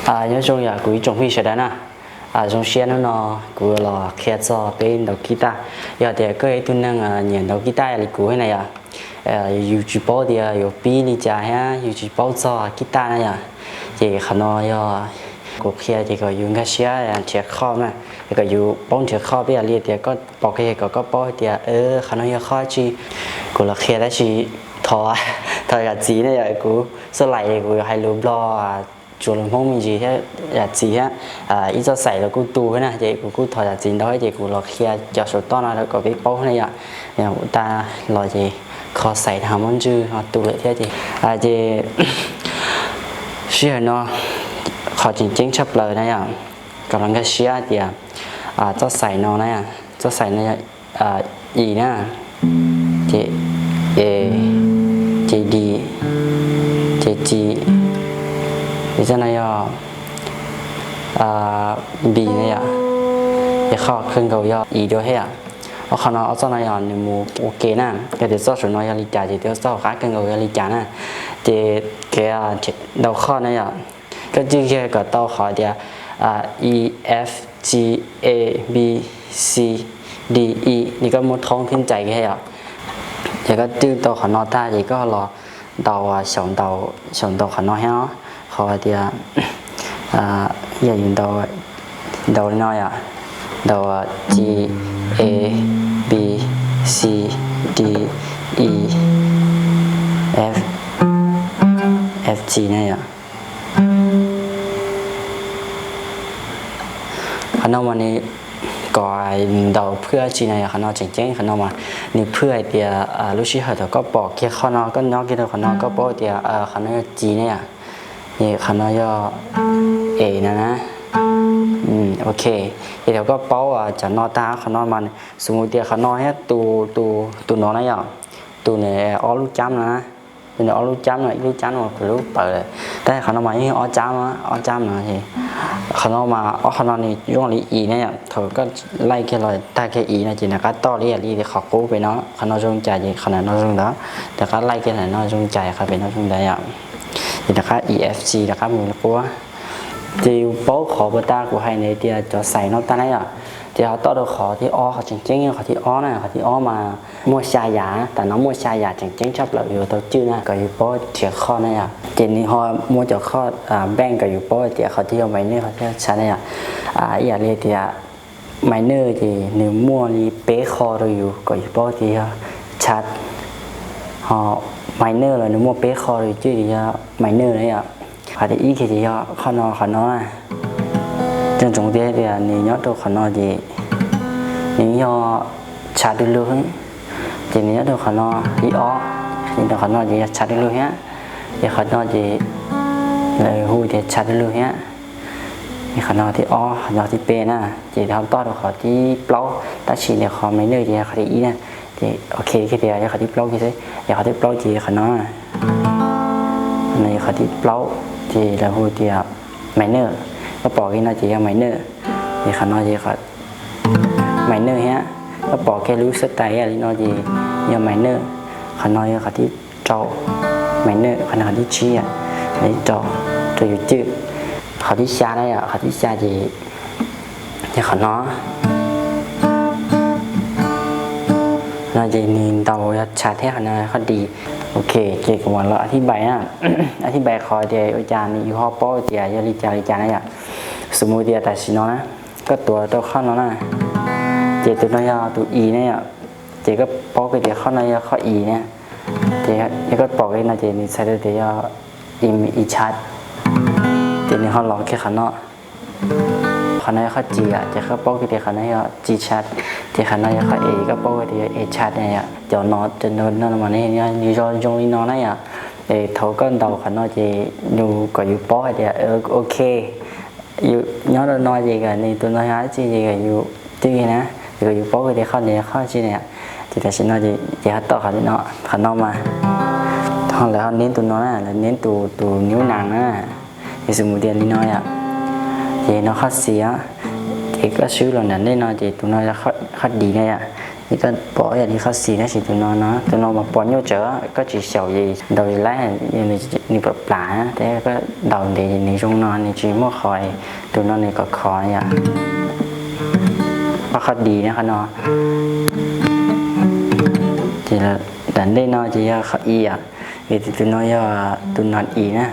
Nyob zoo yom kuv ib tsoom phooj ywg sawv daws na. Zoo siab hnub no kuv los qhia txog peb ntaus kib taj. Yog tias koj yog ib tug neeg nyiam ntaus kib taj li kuv na yom, yus tsis paub tias yuav pib li cas thiab yus tsis paub txog kib taj na yom, ces qhov no yog kuv qhia ces kom yus nkag siab nrhiav qhov na, kom yus paub nrhiav qhov. Peb yam li tias koj pom kiag kom koj paub tias qhov no yog qhov tsi. Kuv los qhia tab sis thov, thov zam txim na yom, kuv xub laim kuv yuav hais lus Nplog tsuas lus Hmoob me ntsis thiab zam txim thiab. Ib txoj xaim los kuj tu thiab na ces kuv kuj thov zam txim ntau thiab ces kuv los qhia cov saum toj no rau kom peb paub na yom. Tag los ces kho xaim ho muab ntswj ho tu lawm thiab ces, ces sij hawm no qhov tseem ceeb tshaj plaws na yom, kom los nkag siab tias txoj xaim no na, txoj xaim no yog E na, ces E, ces D, ces C, ces txoj no yog B na yom, ces qhov kawg nkaus yog E dua thiab yom. Ob qhov no, ob txoj no yog nws mus ua ke na, yog tias txoj saum no yog li cas ces txoj hauv qab kawg nkaus yog li cas na. Ces kev ntaus qhov na yom, koj twj kiag kom tau qhov tias E, F, G, A, B, C, D, E, ces koj muab thoob khib cais kiag yom. Ces koj twj tau qhov no tag ces koj los ntaus xyaum ntaus, xyaum ntaus qhov no thiab, qhov tias yog yus ntaus, ntaus li no yom, ntaus G, A, B, C, D, E, F, F, G na yom. Qhov no mas nws kom ntaus phwj dab tsi na yom, qhov no tseem ceeb, qhov no mas nws phwj hais tias lub sij hawm thaum koj pom kiag qhov no, koj nyob kiag rau qhov no koj paub tias qhov no yog C na yom, qhov no yog E na na. Ok, ces thaum koj paub cov no tag qhov no mas xws mus tias qhov no thiab tus, tus no na yom, tus nws ob lub cab no na, tus nws ob lub cab no, ib lub cab no kuv lub pawv lawm, tab sis qhov no mas yeej ob cab, ob cab no. Qhov no mas ob qhov no nws zoo li E na yom, thaum koj laij kiag los tag kiag E no ces nws rov qab toj li yam li qhov qub pem no, qhov no zoo cas ces qhov no zoo ntawd, rov qab laij kiag no zoo cas qhov pem no zoo ntawd yom. Ces rov qab E, F, G rov qab mus li qub. Ces yus paub qhov puas tas kuv hais ntawd tias cov xais no tag na yom, ces ho toj rau qhov thib ob, qhov tseem ceeb qhov thib ob na, qhov thib ob mas muaj xya yam, tam no muaj xya yam tseem ceeb tshaj plaws yuav tau cwj na kom yus paub nrhiav qhov na yom. Ces nws ho muaj cov qhov bank kom yus paub tias qhov twg yog minor, qhov twg yog chat na yom. Ib yam li tias minor ces nws muaj li peb qho rau yus kom yus paub tias yog chat, ho minor los nws muaj peb qho rau yus cwj tias yog minor na yom. Qhov thib ib ces yog qhov no, qhov no na, tseem ntsoov tias nws nyob rau qhov no ces nws yog chat du lug, ces nws nyob rau qhov no thib ob, ces rau qhov no ces yog chat du lug thiab, ces qhov no ces lawv hu tias chat du lug thiab. Qhov no thib ob, qhov no thib peb na, ces ho toj rau qhov thib plaub, tab sis ntawm qhov minor ces yog qhov thib ib na. Ces ok, kiag tias yog qhov thib plaub kiag xwb, yog qhov thib plaub ces qhov no, qhov no yog qhov thib plaub, ces lawv hu tias minor. Koj pom kiag no ces yog minor, ces qhov no ces minor thiab. Koj pom kiag lub xab tais li no ces yog minor. Qhov no yog qhov thib rau, minor, qhov no qhov thib tsib, qhov thib rau, rau yus cwj. Qhov thib xya na yom, qhov thib xya ces yog qhov no. No ces nws ntaus yog chat thiab, qhov no qhov D. Ok, ces kuv mam los a thib npais na, a thib npais qhov tias ua cas nws yus ho paub tias yog li cas li cas na yom. Xws mus tias tam sim no na, koj tuav rau qhov no na, ces tus no yog tus E na yom, ces koj paub kiag tias qhov no yog qhov E na, ces yog koj pom kiag no ces nws txhais tau tias yog E, E chat, ces nws ho los kiag qhov no. Qhov no yog qhov G yom, ces koj paub kiag tias qhov no yog G chat, ces qhov no yog qhov E, koj paub kiag tias yog E chat na yom. Cov no, cov no mas nws zoo li no na yom. Es thaum koj ntaus qhov no ces nws kom yus paub hais tias ok, yus nyob rau no ces kom nws tus no yog dab tsi ces kom yus twj na, ces kom yus paub kiag tias qhov no yog qhov tsi na yom. Ces tam sim no ces ho toj qhov no, qhov no mas ho lawv ho neb tus no na, lawv neb tus, tus niv nas na. Ces xws mus tias li no yom, ces no qhov xis, ces koj swb los nram nej no ces tus no yog qhov D na yom. Ces koj pom yog li qhov xis tab sis tus no no, tus no mas pos nyuaj tsawv, koj tsis xyaum ces ntaus li laib, nws plam plam na, thiab koj ntaus ntev nws zoo no nws tsis muaj qhov, tus no nws khov khov yom. Qhov qhov dis na qhov no. Ces nram ntej no ces yog qhov i yom, vim tus no yog tus not i na.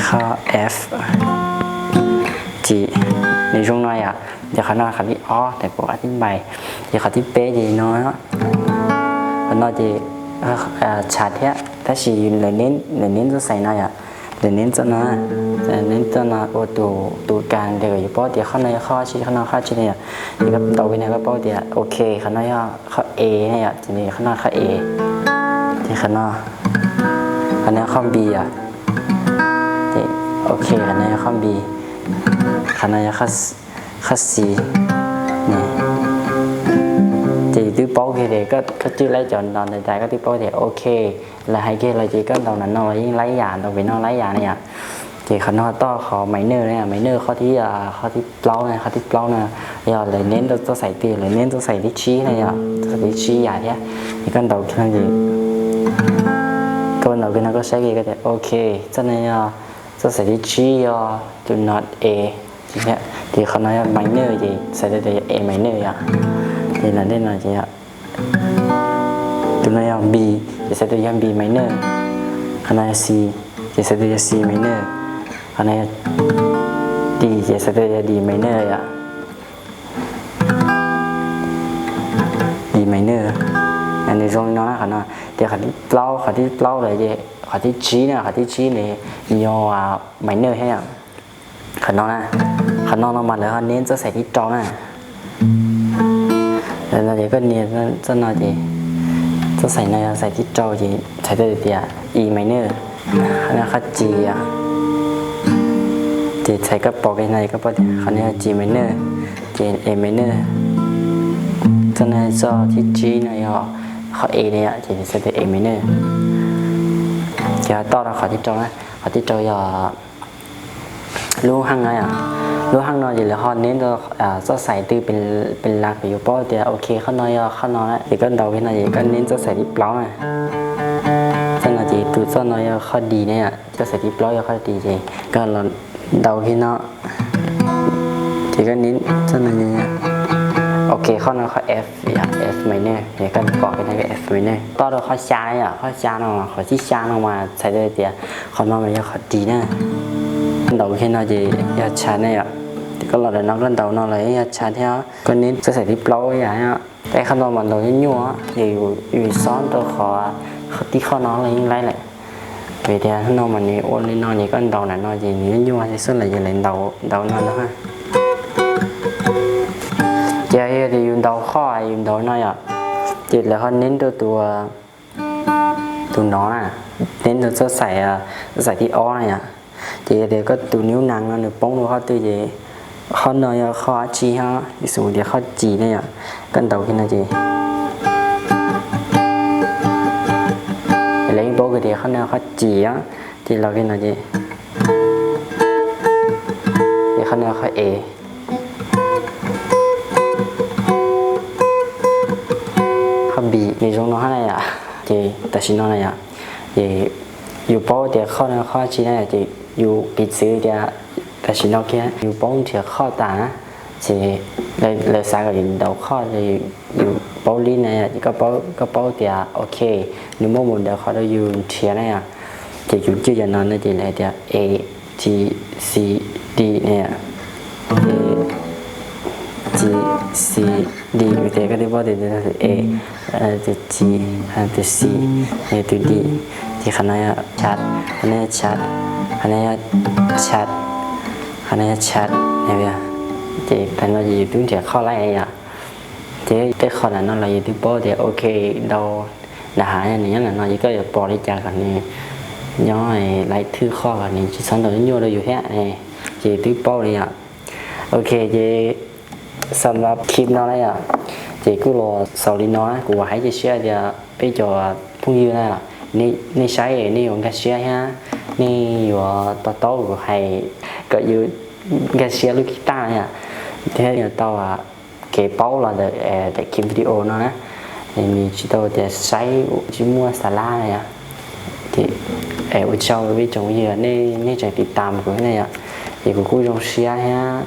Qhov F, ces nws zoo no yom. Ces qhov no qhov thib ob, tes kuv qhov thib npais. Ces qhov thib peb ces no, qhov no ces tshav thiab tab sis lawv neb txoj xais no yom, lawv neb txoj no, neb txoj no ua tus tus kas tes kom yus paub tias qhov no yog qhov tsi, qhov no qhov tsi no yom. Ces koj ntaus li no koj paub tias ok, qhov no yog qhov E na yom, ces qhov no qhov E. Ces qhov no, qhov no qhov B yom. Ces ok, qhov no yog qhov B, qhov no yog qhov C. Ces twb paub kiag tias koj cwj laib cov no ntawd tas koj twb paub tias ok, lawv hais kiag los ces koj ntaus nram no los yeej laib yam, ntaus pem no laib yam na yom. Ces qhov no toj qhov minor na, minor qhov thib, qhov thib plaub na, qhov thib plaub na, yog lawv neb rau txoj xais twg, lawv neb txoj xais thib tsib na yom, txoj xais thib tsib yam thiab. Ces koj ntaus kiag no ces, koj ntaus kiag no koj saib kiag koj tias ok, txoj no yog txoj xais thib tsib yog tus not A, ces qhov no yog minor ces xaiv tau tias yog A minor yom. Ces nram ntej no ces tus no yog B, ces xaiv tau yog B minor. Qhov no yog C, ces xaiv tau yog C minor. Qhov no yog D, ces xaiv tau yog D minor yom. D minor. Nws zoo li no na qhov no. Ces qhov thib plaub, qhov thib plaub lawm ces qhov thib tsib na, qhov thib tsib nws yog minor thiab yom. Qhov no na, qhov no no mas lawv ho neb txoj xais thib rau na. Lawv no ces koj nias txoj no ces txoj xais no yog xais thib rau ces txhais tau tias E minor. Qhov no qhov G yom. Ces txhais koj pom kiag no koj paub tias qhov no yog G minor, ces A minor. Txoj no txoj thib tsib no yog qhov E na yom, ces txhais tias A minor. Ces ho toj rau qhov thib rau na, qhov thib rau yog lub heej no yom. Lub heej no ces lawv ho neb rau txoj xais twg pes lav kom yus paub tias ok qhov no yog qhov no na. Ces koj ntaus kiag no ces koj neb txoj xais thib plaub na. Txoj no ces tus txoj no yog qhov D na yom, txoj xais thib plaub yog qhov D ces koj los ntaus kiag no. Ces koj neb txoj no, ok qhov no qhov F yom, F minor, ces koj pom kiag no F minor. Toj rau qhov xya na yom, qhov xya no, qhov thib xya no mas txhais tau tias qhov no mas yog qhov D na. Ntaus kiag no ces yog tshav na yom. Ces koj los ntawm no koj ntaus no los yeej yog tshav thiab, koj neb txoj xais thib plaub yam. Tej qhov no mas ntaus nyuaj nyuaj, yus xob rau qhov, qhov tib qhov no los yeej laib lawm. Vim tias qhov no mas nws ua li no ces koj ntaus ntawm no ces nws nyuaj nyuaj xwb los ces lawv ntaus ntaus no no. Ces yog tias yus ntaus qhov yus ntaus no yom, ces lawv ho neb rau tus, tus no na, neb rau txoj xais, txoj xais thib ob na yom. Ces yog tias koj tus niv nees no nws poob rau qhov twg ces qhov no yog qhov dab tsi ho, ib xus tias qhov G na yom, koj ntaus kiag no ces lawv yeej paub kiag tias qhov no qhov G, ces los kiag no ces, ces qhov no qhov E, qhov B, nws zoo no hab na yom. Ces tam sim no na yom, ces yus paub tias qhov no qhov dab tsi na yom, ces yus piv txwv tias tam sim no kiag yus paub nrhiav qhov tas na, ces lawv xav kom yus ntaus qhov, yus paub li na yom, ces koj paub tias ok, nws muab mus ntawm qhov rau yus nrhiav na yom. Ces yus coj cov no no ces lawv hais tias A, G, C, D na yom. A, G, C, D, ces koj twb paub tias tus A, tus G, tus C, tus D, ces qhov no yog chat, qhov no yog chat, qhov no yog chat, qhov no yog chat, ces thaum no ces yus twb nrhiav qhov lawm yom. Ces tej qhov ntawm no los yus twb paub tias ok, ntaus nram hav nws nyob ntawm no ces koj yuav pom li cas kom nws nyob laib thwj qhov kom nws tsis txhob ntaus nyuaj rau yus thiab. Ces twb paub li yom. Ok, ces xam lab clip no na yom, ces kuj los xaus li no na. Kuv hais cia siab tias peb cov phooj ywg na, nej saib nej yuav nkag siab thiab nej yuav to taub kuv hais kom yus nkag siab lub guitar na yom. Thiab yuav tau kev paub los ntawm daim clip video no na, nws tsis tau tias saib tsis muaj xav lab na yom. Ua tsaug peb tsoom phooj ywg nej tseem tiv tam kuv na yom. Ces kuv kuj zoo siab thiab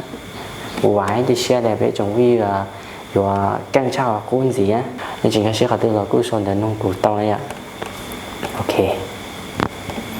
kuv vam thiab cia siab tias peb tsoom phooj ywg yuav keej tshaj qub ntxiv, nej tsis nkag siab qhov twg los kuj sau ntawv nug kuv tau na yom. Ok.